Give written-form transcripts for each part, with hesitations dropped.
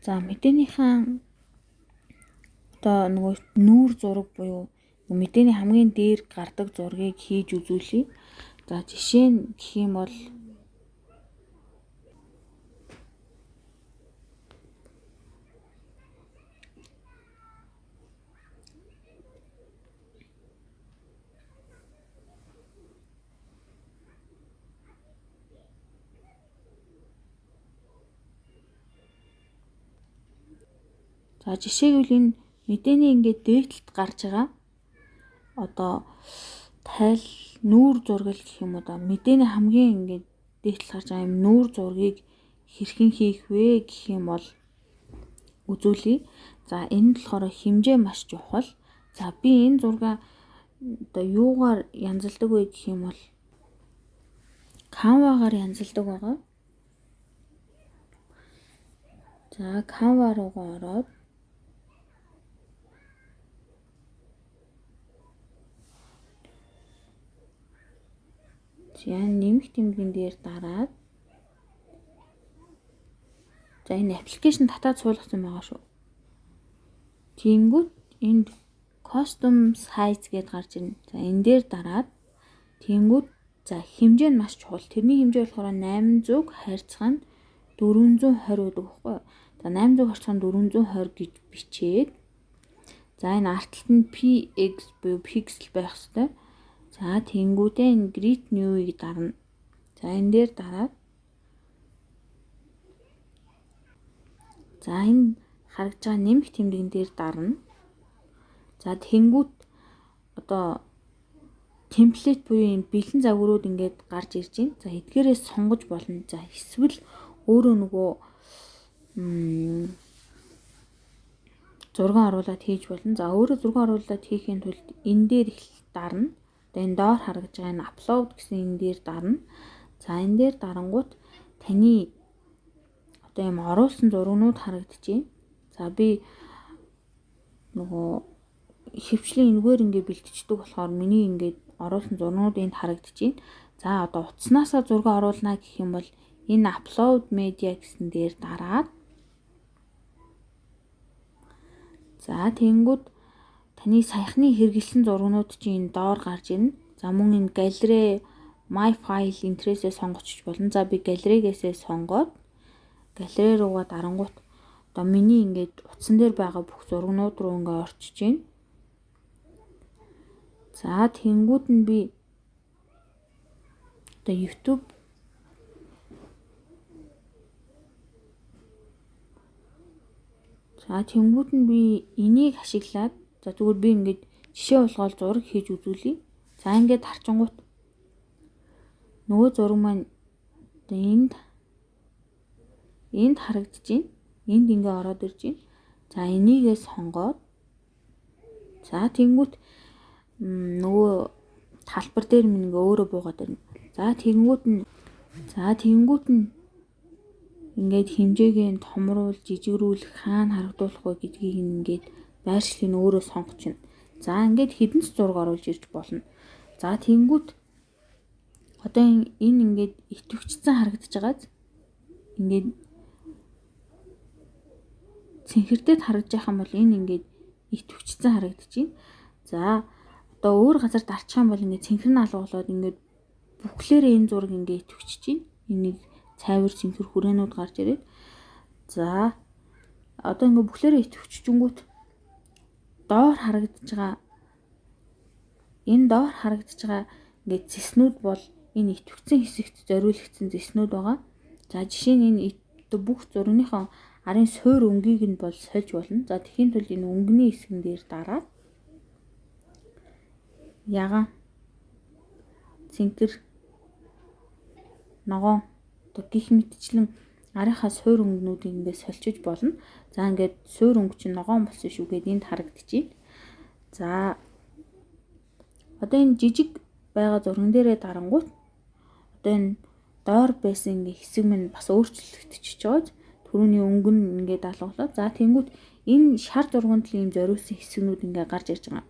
За, мэдээнийхээ одоо нөгөө нүүр зураг буюу мэдээний хамгийн дээр гардаг зургийг хийж үзүүлье. За, жишээ нь гэх юм бол за жишээвэл энэ мэдээний ингээд дээдлэлт гарч байгаа одоо тайл нүүр зураг гэх юм уу да, мэдээний хамгийн ингээд дээдлэлт гарч байгаа юм нүүр зургийг хэрхэн хийх вэ гэх юм бол үзүүлье. За, энэ болохоор хэмжээ маш чухал. За, би энэ зургаа одоо юугаар янзалдаг вэ гэх юм бол Canva-гаар янзалдаг байгаа. За, Canva руугаа ороод за нэмэх тэмдгэн дээр дараад за энэ аппликейшн татаад суулгасан байгаа шүү. Тэнгүүт энд custom size гэдээ гарч ирнэ. За, энэ дээр дараад тэнгүүт за хэмжээ нь маш чухал. Тэрний хэмжээ болохоор 800 харьцах нь 420 гэдэг байхгүй юу? За, 800 харьцах нь 420 гэж бичээд за энэ арт талд нь px буюу pixel байх ёстой. За, тэнгүүтээ энэ create new-ыг дарна. За, энэ дээр дараад за энэ харагдж байгаа нэмэх тэмдэгэн дээр дарна. За, тэнгүүт одоо template буюу юм бэлэн загварууд ингээд гарч ирж байна. За, эдгээрээ сонгож болно. За, эсвэл өөрөө нөгөө зураг оруулаад хийж болно. За, өөрөө зураг оруулаад хийхийн тулд энэ дээр их дарна. Одоо энэ доор харагдж байгаа энэ upload гэсэн энэ дээр дарна. За, энэ дээр дарангуут таны одоо юм оруулсан зургнууд харагдчихээн. За, би нөгөө хөвчлийн энэгээр ингээ бэлтждэг болохоор миний ингээд оруулсан зургнууд энд харагдчихээн. За, одоо утаснаасаа зураг оруулна гэх юм бол энэ upload media гэсэн дээр дараад за тэнгүүд таны саяхны хэрэгэлсэн зургнууд чинь энэ доор гарч ирнэ. За, мөн энэ галерей, my file интересээ сонгочих болно. За, би галерейгээсээ сонгоод галерей руугаа дарангуут одоо миний ингээд утсан дээр байгаа бүх зургнууд руу ингээ орчиж байна. За, тэнгүүд нь би одоо YouTube за тэнгүүд нь би энийг ашиглаад за зүгээр би ингээд жишээ болгоод зураг хийж үзүүлье. За, ингээд харчингуут нөгөө зураг маань одоо энд харагдаж байна. Энд ингээ ороод ирж байна. За, энийгээ сонгоод за тэнгүүт нөгөө талбар дээр минь ингээ өөрөө буугаад ирнэ. За, тэнгүүт нь ингээд хэмжээг нь томруулж, жижигрүүлэх, хаана харагдуулах вэ гэдгийг ингээд байршлыг нь өөрөө сонгочихно. За, ингээд хэдэн ч зураг оруулж ирж болно. За, тэнгүүт одоо энэ ингээд идэвхжсэн харагдаж байгааз ингээд цэнхэртэд харагдаж байх юм бол энэ ингээд идэвхжсэн харагдаж байна. За, одоо өөр газар дарчих юм бол ингээд цэнхэр нь алга болоод ингээд бүхлээрээ энэ зураг ингээд идэвхжиж байна. Энийг цайвар цэнхэр хүрээнүүд гарч ирээд за одоо ингээд бүхлээрээ идэвхжингүүт доор харагдаж байгаа энэ доор харагдаж байгаа ингээд зэснүүд бол энэ идэвхжсэн хэсэгт зориулагдсан зэснүүд байгаа. За, жишээ нь энэ бүх зургийнхаа арын суур өнгийг нь бол сольж болно. За, тэгэхийн тулд энэ өнгөний хэсгэн дээр дараад ягаан цэнхэр ногоон одоо гих мэтчлэн арийнхаа суур өнгөнүүдийг ингээд сольчиж болно. За, ингээд суур өнгө чинь ногоон болсон шүү гээд энд харагдчихээн. За, одоо энэ жижиг байгаа зурган дээрээ дарангуут одоо энэ доор байсан ингээ хэсэг минь бас өөрчлөгдөж байгаа. Түрүүний өнгө нь ингээд алгалаа. За, тэнгүүт энэ шар зурганд л ийм зориулсан хэсгнүүд ингээ гарч ирж байгаа.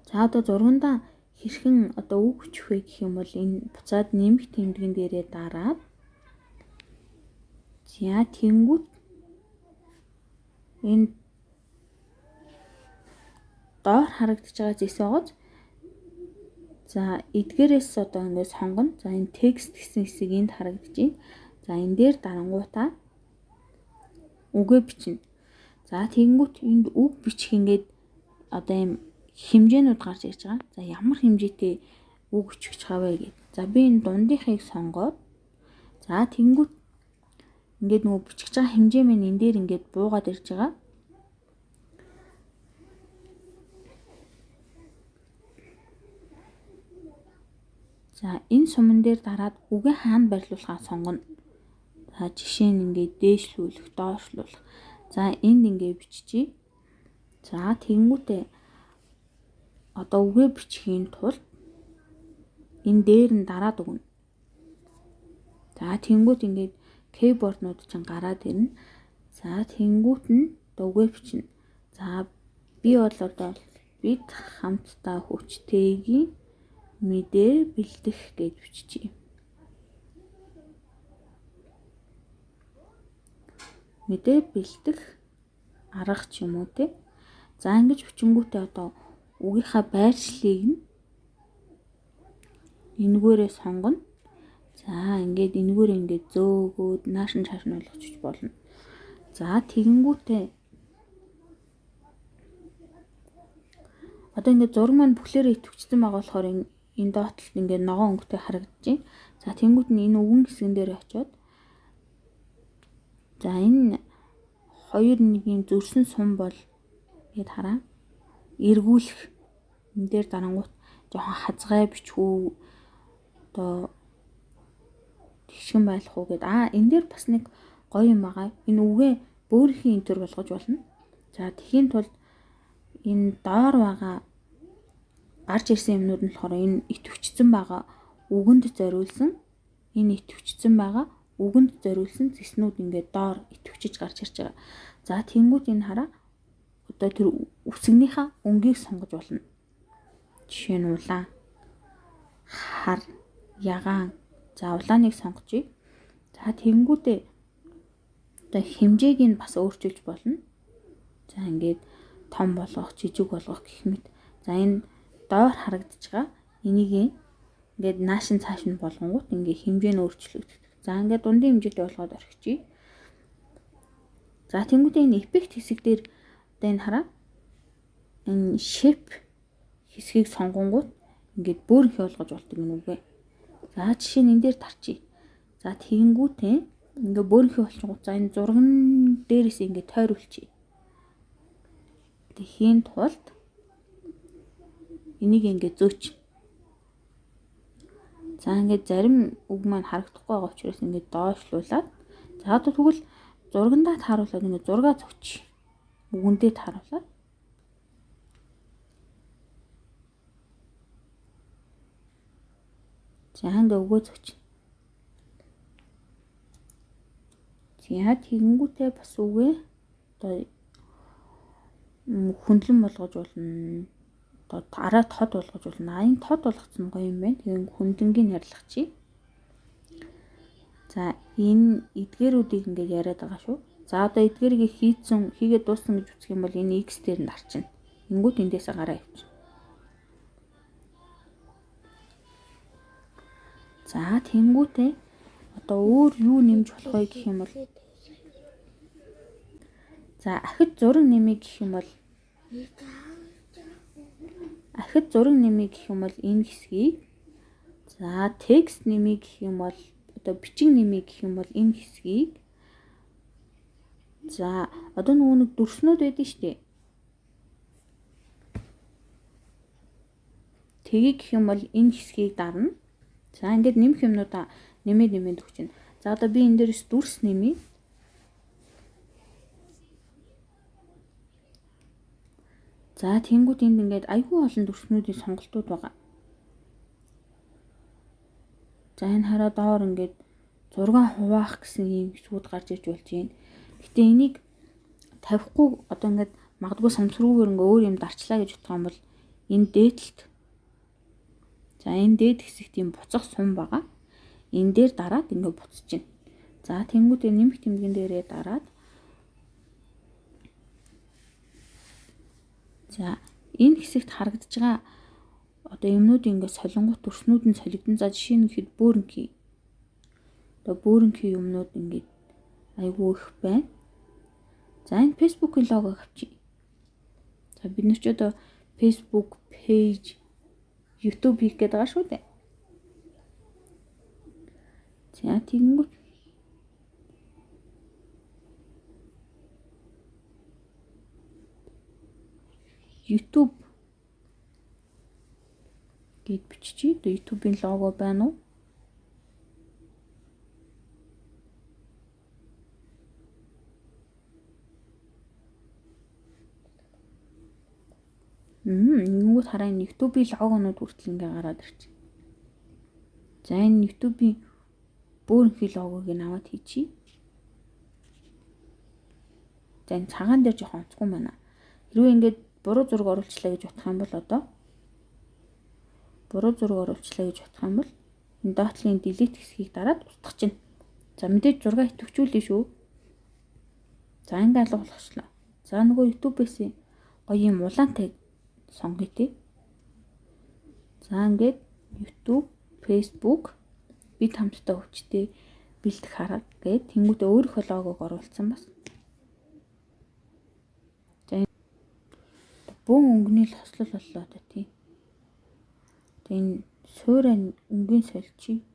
За, одоо зургандаа хэрхэн одоо үг бичих вэ гэх юм бол энэ буцаад нэмэх тэмдгэн дээрээ дараад за тэнгүүт Энэ доор харагдаж байгаа зэс байгааз. За эдгээрээс одоо ингээд сонгоно. За энэ текст гэсэн хэсэг энд харагдаж байна. За энэ дээр дарангуутаа үгээ бичнэ. За тэгэнгүүт энд үг бичих ингээд одоо ийм хэмжээнүүд гарч ирж байгаа. За ямар хэмжээтэй үг бичих гэж байгаа вэ гэд. За би энэ дундынхыг сонгоод за тэгэнгүүт ингээд нөгөө бичих гэж байгаа хэмжээ маань энэ дээр ингээд буугаад ирж байгаа. За энэ суман дээр дараад үгээ хаана байрлуулахаа сонгоно. За жишээ нь ингээд дээшлүүлэх, доошлуулах. За энд ингээд биччихье. За тэгэнгүүтээ одоо үгээ бичихийн тулд энэ дээр нь дараад өгнө. За тэгэнгүүт ингээд keyboard-нууд чинь гараад ирнэ. За тэгэнгүүт нь одоо үгээ бичнэ. За би бол одоо бид хамтдаа хүчтэйгийн мэдээ бэлдэх гэж биччихье. Мэдээ бэлдэх арга ч юм уу те. За ингэж бичингүүтээ одоо үгийнхаа байршлыг нь энэгээрээ сонгоно. За ингээд энэгээр ингээд зөөгөөд нааш нь цааш нь болгочих болно. За тэгэнгүүтээ одоо ингээд зураг маань бүхлээрээ идэвхжсэн байгаа болохоор энэ доотлолт ингээд ногоон өнгөтэй харагдаж байна. За тэгэнгүүт нь энэ өвгөн хэсгэн дээр очиод за энэ хоёр нэг юм зөрсөн сум бол ингээд хараа. Эргүүлэх энэ дээр дарангуут жоохон хазгай бичих үү одоо тэгшгэн байх уу гэд. Энэ дээр бас нэг гоё юм байгаа. Энэ үгээ бөөрхийн энэ төр болгож болно. За тэхийн тулд энэ доор байгаа гарч ирсэн юмнууд нь болохоор энэ идэвхжсэн байгаа үгэнд зориулсан энэ идэвхжсэн байгаа үгэнд зориулсан зэснүүд ингээд доор идэвхжиж гарч ирж байгаа. За тэнгуут энэ хараа одоо тэр үсгнийхээ өнгийг сонгож болно. Жишээ нь улаан, хар, ягаан. За улааныг сонгочих. За тэнгуүтээ одоо хэмжээг нь бас өөрчилж болно. За ингээд том болгох, жижиг болгох гэх мэт. За энэ доор харагдаж байгаа энийг ингээд нааш нь цааш нь болгонгууд ингээд хэмжээ нь өөрчлөгддөг. За ингээд дундын хэмжээтэй болгоод орхичих. За тэнгуүтээ энэ эффект хэсэг дээр одоо энэ хараа энэ shape хэсгийг сонгонгууд ингээд бөөрөнхий болгож болдог юм үгүй. За жишээ нь энэ дээр тарчий. За тэгэнгүүтээ ингээ бөөрөнхий болчихгоо. За энэ зурган дээрээс ингээ тойруулчих. Тэхийн тулд энийг ингээ зөөч. За ингээд зарим үг маань харагдахгүй байгаа учраас ингээд доошлуулад за одоо тэгвэл зургандаа тааруулаад ингээд зургаа зөөч. Үгэндээ тааруулаад за ингээ өгөө зөөч. За тэгэнгүүтээ бас үгээ одоо хөндлөн болгож болно. Одоо арай тод болгож болно. Энэ тод болгоцсон гоё юм байна. Тэгээ хөндлөнгийг ярилцчих. За энэ эдгээрүүдийг ингээд яриад байгаа шүү. За одоо эдгээрийг хийгээд дууссан гэж үзэх юм бол энэ X дээр нь дарчна. Ингүүд эндээсээ гараа явчихна. За тэнгүүтээ одоо өөр юу нэмж болох вэ гэх юм бол за ахид зураг нэмье гэх юм бол ахид зураг нэмье гэх юм бол энэ хэсгийг за текст нэмье гэх юм бол одоо бичиг нэмье гэх юм бол энэ хэсгийг за одоо нөгөө нэг дүрснүүд байдаг шүү дээ. Тгийг гэх юм бол энэ хэсгийг дарна. За ингээд нэмэх юмнуудаа нэмээд өгч байна. За одоо би энэ дээрээс дүрс нэмье. За тэнгууд энд ингээд айгүй олон дүрснүүдийн сонголтууд байгаа. За энэ хараа доор ингээд зураг хуваах гэсэн ийм хэсгүүд гарч ирж болж байна. Гэтэ энийг тавихгүй одоо ингээд магадгүй самсруугаар ингээ өөр юм дарчлаа гэж бодох юм бол энэ дээдлэлт за энэ дээд хэсэгт ийм буцах сум байгаа. Энэ дээр дараад ингээ буцаж байна. За тэнгууд энэ нэмэх тэмдгэн дээрээ дараад За, энэ хэсэгт харагдаж байгаа одоо юмнууд ингээд солонгот өрснүүд нь солигдсон. За, жишээ нь гэхэд бөөрөнхий. Одоо бөөрөнхий юмнууд ингээд айгүй их байна. За, энэ Facebook-ийн логог авчи. За, бид нар ч одоо Facebook page, YouTube хийх гээд байгаа шүү дээ. За, тэгэнгүүт YouTube гэд биччихье. Одоо YouTube-ийн лого байна уу? Ингэнгүүт хараа энэ YouTube-ийн логонууд хүртэл ингээ гараад ирчих. За, энэ YouTube-ийн бөөрөнхий логог нь аваад хийчихье. За, энэ цагаан дээр жоохон онцгүй байна. Хэрвээ ингээд буруу зураг оруулчлаа гэж бодох юм бол одоо буруу зураг оруулчлаа гэж бодох юм бол энэ доотлын delete хэсгийг дараад устгах чинь. За, мэдээж зураг идэвхжүүлнэ шүү. За, ингээ алга болгочлоо. За, нөгөө YouTube-ээс гоё юм улаантай сонгоё тий. За, ингээд YouTube, Facebook бид хамтдаа өвчтэй бэлдэх арга гээд тэнгуүтээ өөрийнхөө логог оруулсан бас. За, бөөн өнгөний л хослол боллоо да тий. За, энэ суурай өнгийн сольчих.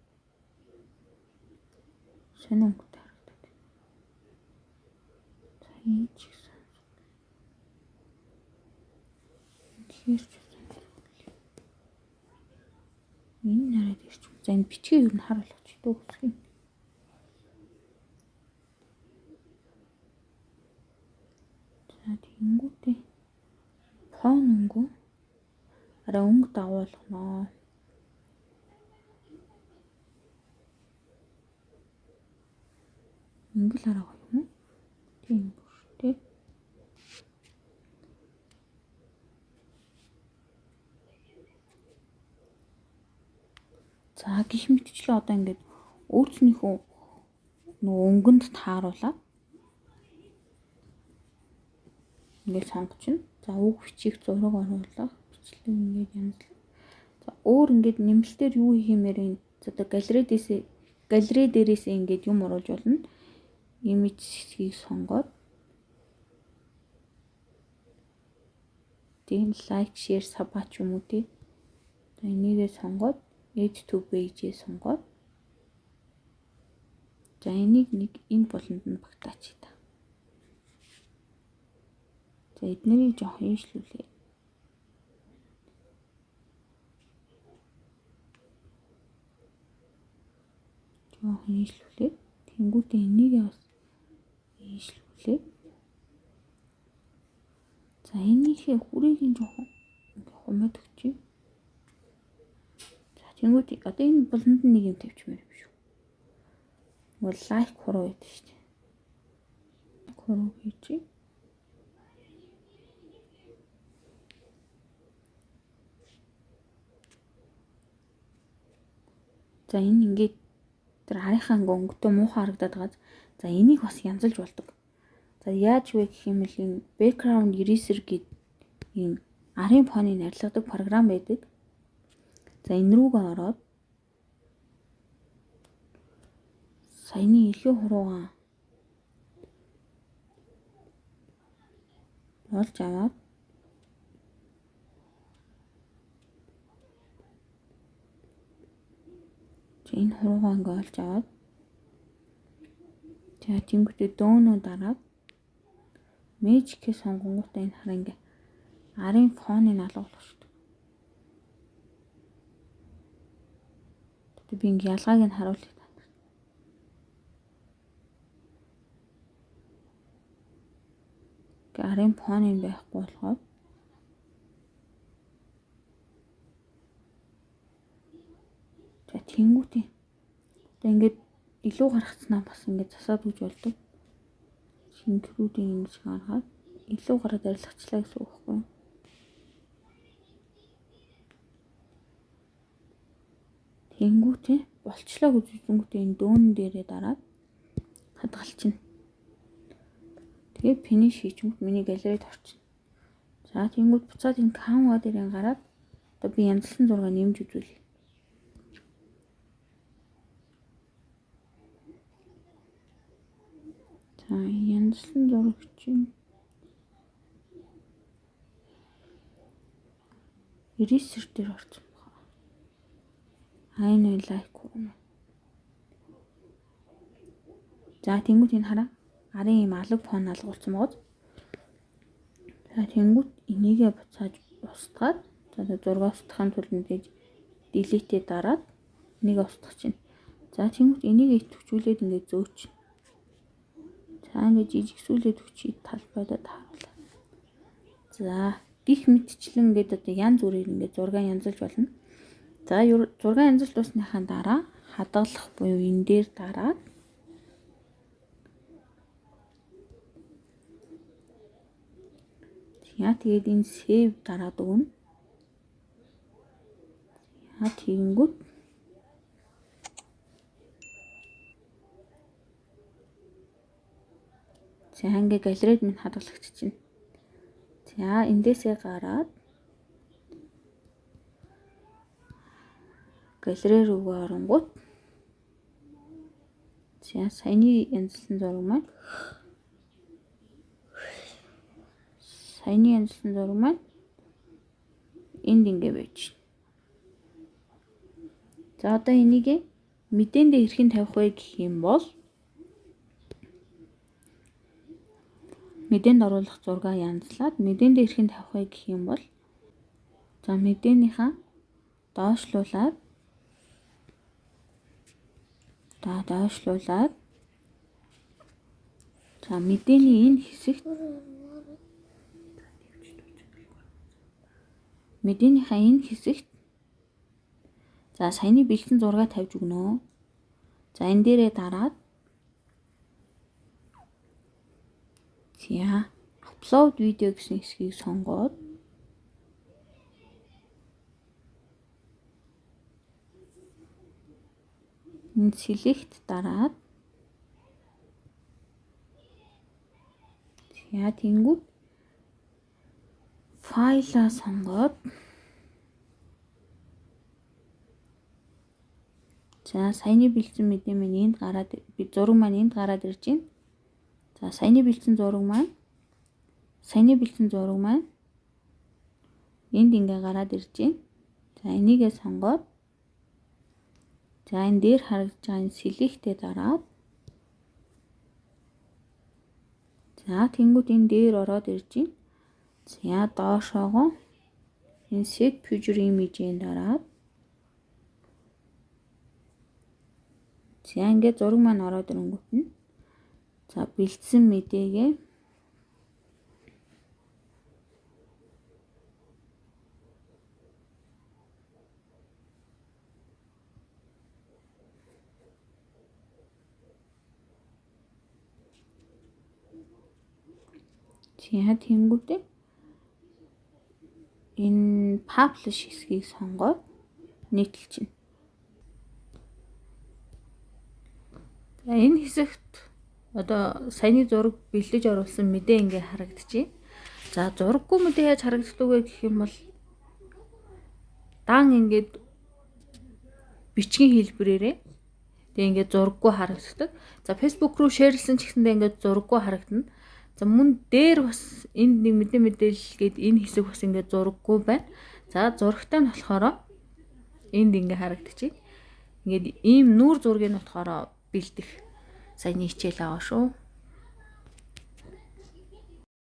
Сонин өнгөтэй харагдаад. За, энэ ч гэсэн. Тэгэхээр ч энэ нараад ирч. За, энэ бичгээ ер нь хар болгочих дөө үсэх юм. За, тэгэнгүүтээ фон өнгө арай өнгө дагуулгано. Ингээл арай гоё юм уу? Тийм шүү дээ. За, гих мэтчлээ одоо ингээд өөрснийхөө нөгөө өнгөнд тааруулаад ингээд сонгочихно. За, үг бичих, зураг оруулах, бичлэг ингээд янзлах. За, өөр ингээд нэмэлтээр юу хиймээр энэ одоо галерей дээрээс ингээд юм оруулж болно. Имиж хэсгийг сонгоод тийм лайк, шеэр, саба ч юм уу тий. За, энийгээ сонгоод add to page-ээ сонгоод за, энийг нэг энэ болонд нь багтаач та. За, эднэрийг жоохон ийшлүүлээ. Жоохон ийшлүүлээ. Тэнгүүтээ энийг бас ийшлүүлээ. За, энийхээ хүрийг нь жоохон ингээ хумаад өгчээ. За, тэнгүүт одоо энэ буланд нэг юм тавьчмаар юм шүү. Нөгөө лайк хуруу байдаг шүү дээ. Хуруу хийчихье. За, энэ ингээд тэр харийнхаа ингээ өнгөтэй муухай харагдаад байгаа. За, энийг бас янзалж болдог. За, яаж вэ гэх юм бол энэ background eraser гэдэг ийм арын фоныг арилгадаг програм байдаг. За, энэ рүүгээ ороод саяны илүү хуруугаан олж аваад энэ хуруугаа ингээ олж аваад за тэнгуүтээ дөөнөө дараад Magic-ийг сонгонгуудаа энэ хараа ингээ арын фоныг алга болгох шүү дээ. Тэгээ би ингээ ялгааг нь харуулъя та нарт. Ингээ арын фоныг байхгүй болгоод за тэнгуүтээ одоо ингээд илүү гаргацнаа бас ингээд засаад өгч болдог. Шингэрүүдийг ингэж гаргаад илүү гараад арилгачлаа гэсэн үг байхгүй юу? Тэнгүүтээ болчлоо гэж үзэнгүүтээ энэ дөөн дээрээ дараад хадгалчихна. Тэгээ финиш хийчихвэл миний галерейд орчихно. За тэнгүүд буцаад энэ Canva дээр гараад одоо би янзлсан зураг нэмж үзүүлье. За янзлсан зураг чинь Eraser дээр орсон байна. Энэ лайк уу. За тэнгүүд энэ хараа. Арын ийм алаг фон алгуулсан байгаа. За тэнгүүд энийгээ буцааж устгаад за зураг устгахын тулд мэдээж delete-ээ дараад энийг устгах чинь. За тэнгүүд энийг идэвхжүүлээд ингээд зөөч. За ингээд жижигсүүлээд өгчий талбайдаа тааруулаа. За гих мэтчлэн ингээд одоо янз бүрээр ингээд зураг янзалж болно. За зураг янзалж дуусныхаа дараа хадгалах буюу энэ дээр дараад яа тэгээд энэ save дараад өгнө. За тэгэнгүүт за ингээ галерейд минь хадгалагдчихна. За эндээсээ гараад галерей рүүгээ оронгууд за саяны янзлсан зураг маань саяны янзлсан зураг маань энд ингээ байж. За одоо энийг мэдээндээ хэрхэн тавих вэ гэх юм бол мэдээнд оруулах зургаа янзлаад мэдээндээ хэрхэн тавих вэ гэх юм бол за мэдээнийхээ доошлуулад за мэдээний энэ хэсэгт мэдээнийхээ энэ хэсэгт за саяны бэлдсэн зургаа тавьж өгнө. За энэ дээрээ дараад за upload video гэсэн хэсгийг сонгоод энэ select дараад за тэнгүүд файлаа сонгоод за саяны бэлдсэн мэдээ маань энд гараад би зураг маань энд гараад ирж байна. За саяны бэлдсэн зураг маань энд ингээ гараад ирж байна. За энийгээ сонгоод за энэ дээр харагдж байгаа энэ select-ээ дараад за тэнгүүд энэ дээр ороод ирж байна. За доошоогоо энэ set future image-ийн дараад за ингээ зураг маань ороод ирэнгүүт нь за бэлдсэн мэдээгээ за тэнгүүтээ энэ publish хэсгийг сонгоод нийтэлчихнэ. За энэ хэсэгт одоо саяны зураг бэлдэж оруулсан мэдээ ингээ харагдчихэв. За зураггүй мэдээ яаж харагддаг вэ гэх юм бол дан ингээд бичгийн хэлбэрээрээ тэгээ ингээд зураггүй харагддаг. За Facebook руу шеэрлсэн ч гэсэндээ ингээд зураггүй харагдана. За мөн дээр бас энд нэг мэдээ мэдээлэл гээд энэ хэсэг бас ингээд зураггүй байна. За зурагтай нь болохоор энд ингээ харагдчихэв. Ингээд ийм нүүр зургийг нь болохоор бэлдэх саяны хичээл байгаа шүү.